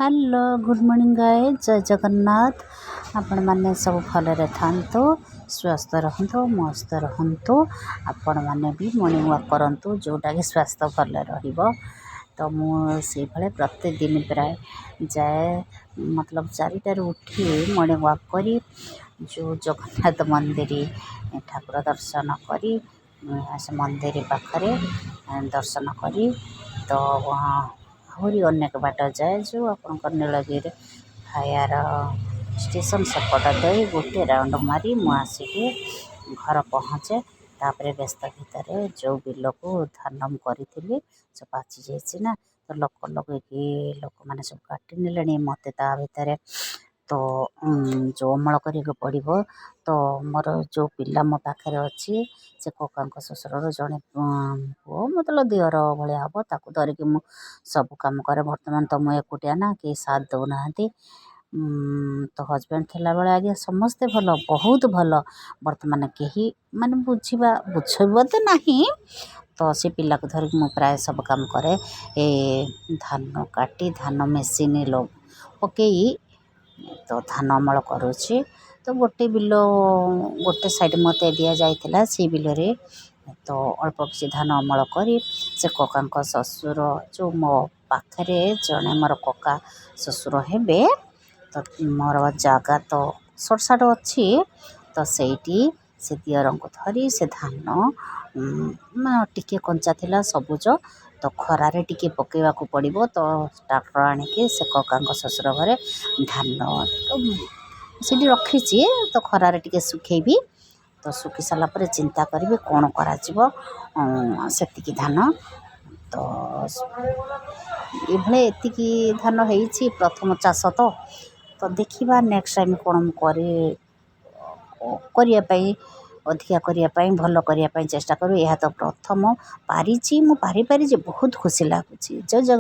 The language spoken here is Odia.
ହ୍ୟାଲୋ, ଗୁଡ଼୍ ମର୍ଣ୍ଣିଂ ଗାଇଜ୍, ଜୟ ଜଗନ୍ନାଥ। ଆପଣମାନେ ସବୁ ଭଲରେ ଥାନ୍ତୁ, ସ୍ୱାସ୍ଥ୍ୟ ରହନ୍ତୁ, ମସ୍ତ ରହନ୍ତୁ। ଆପଣମାନେ ବି ମର୍ଣ୍ଣିଂ ୱାକ୍ କରନ୍ତୁ, ଯେଉଁଟାକି ସ୍ୱାସ୍ଥ୍ୟ ଭଲ ରହିବ। ତ ମୁଁ ସେଇଭଳିଆ ପ୍ରତିଦିନ ପ୍ରାୟ ଯାଏ, ମତଲବ 4ଟାରୁ ଉଠି ମର୍ଣ୍ଣିଂ ୱାକ୍ କରି, ଯେଉଁ ଜଗନ୍ନାଥ ମନ୍ଦିର ଠାକୁର ଦର୍ଶନ କରି, ସେ ମନ୍ଦିର ପାଖରେ ଦର୍ଶନ କରି, ତ ଆହୁରି ଅନେକ ବାଟ ଯାଏ, ଯେଉଁ ଆପଣଙ୍କ ନୀଳଗିରି ଫାୟାର ଷ୍ଟେସନ୍ ସେପଟ ଦେଇ ଗୋଟେ ରାଉଣ୍ଡ ମାରି ମୁଁ ଆସିକି ଘର ପହଞ୍ଚେ। ତାପରେ ବ୍ୟସ୍ତ ଭିତରେ ଯେଉଁ ବିଲକୁ ଧାନ ମୁଁ କରିଥିଲି, ସେ ପାଚି ଯାଇଛି ନା, ତ ଲୋକ ଲଗେଇକି ଲୋକମାନେ ସବୁ କାଟି ନେଲେଣି। ମୋତେ ତା ଭିତରେ ତ ଯେଉଁ ଅମଳ କରିବାକୁ ପଡ଼ିବ। ତ ମୋର ଯେଉଁ ପିଲା ମୋ ପାଖରେ ଅଛି, ସେ କକାଙ୍କ ଶ୍ୱଶୁରର ଜଣେ ପୁଅ, ମତଲବ ଦିଅର ଭଳିଆ ହେବ, ତାକୁ ଧରିକି ମୁଁ ସବୁ କାମ କରେ। ବର୍ତ୍ତମାନ ତ ମୁଁ ଏକୁଟିଆ ନା, କେହି ସାଥ ଦେଉନାହାନ୍ତି। ତ ହଜବେଣ୍ଡ ଥିଲାବେଳେ ଆଜ୍ଞା ସମସ୍ତେ ଭଲ, ବହୁତ ଭଲ। ବର୍ତ୍ତମାନ କେହି ମାନେ ବୁଝିବା ବୁଝିବ ତ ନାହିଁ। ତ ସେ ପିଲାକୁ ଧରିକି ମୁଁ ପ୍ରାୟ ସବୁ କାମ କରେ। ଏ ଧାନ କାଟି, ଧାନ ମେସିନ୍ ପକେଇ ତ ଧାନ ଅମଳ କରୁଛି। ତ ଗୋଟେ ବିଲ, ଗୋଟେ ସାଇଡ଼୍ ମୋତେ ଦିଆଯାଇଥିଲା, ସେଇ ବିଲରେ ତ ଅଳ୍ପ କିଛି ଧାନ ଅମଳ କରି, ସେ କକାଙ୍କ ଶ୍ୱଶୁର, ଯେଉଁ ମୋ ପାଖରେ ଜଣେ ମୋର କକା ଶ୍ୱଶୁର ହେବେ, ତ ମୋର ଜାଗା ତ ସଟ ସାଟ ଅଛି, ତ ସେଇଠି ସେ ଦିଅରଙ୍କୁ ଧରି ସେ ଧାନ ଟିକେ କଞ୍ଚା ଥିଲା, ସବୁଜ, ତ ଖରାରେ ଟିକେ ପକାଇବାକୁ ପଡ଼ିବ। ତ ଟ୍ରାକ୍ଟର ଆଣିକି ସେ କକାଙ୍କ ଶ୍ୱଶୁର ଘରେ ଧାନ ତ ସେଠି ରଖିଛି, ତ ଖରାରେ ଟିକେ ଶୁଖେଇବି। ତ ଶୁଖି ସାରିଲା ପରେ ଚିନ୍ତା କରିବି କ'ଣ କରାଯିବ ସେତିକି ଧାନ। ତ ଏଭଳି ଏତିକି ଧାନ ହେଇଛି, ପ୍ରଥମ ଚାଷ ତ। ତ ଦେଖିବା ନେକ୍ସଟ ଟାଇମ୍ କ'ଣ ମୁଁ କରି କରିବା ପାଇଁ, ଅଧିକା କରିବା ପାଇଁ, ଭଲ କରିବା ପାଇଁ ଚେଷ୍ଟା କରିବି। ଏହା ତ ପ୍ରଥମ ପାରିଛି, ମୁଁ ପାରିପାରିଛି, ବହୁତ ଖୁସି ଲାଗୁଛି। ଜୟ ଜଗ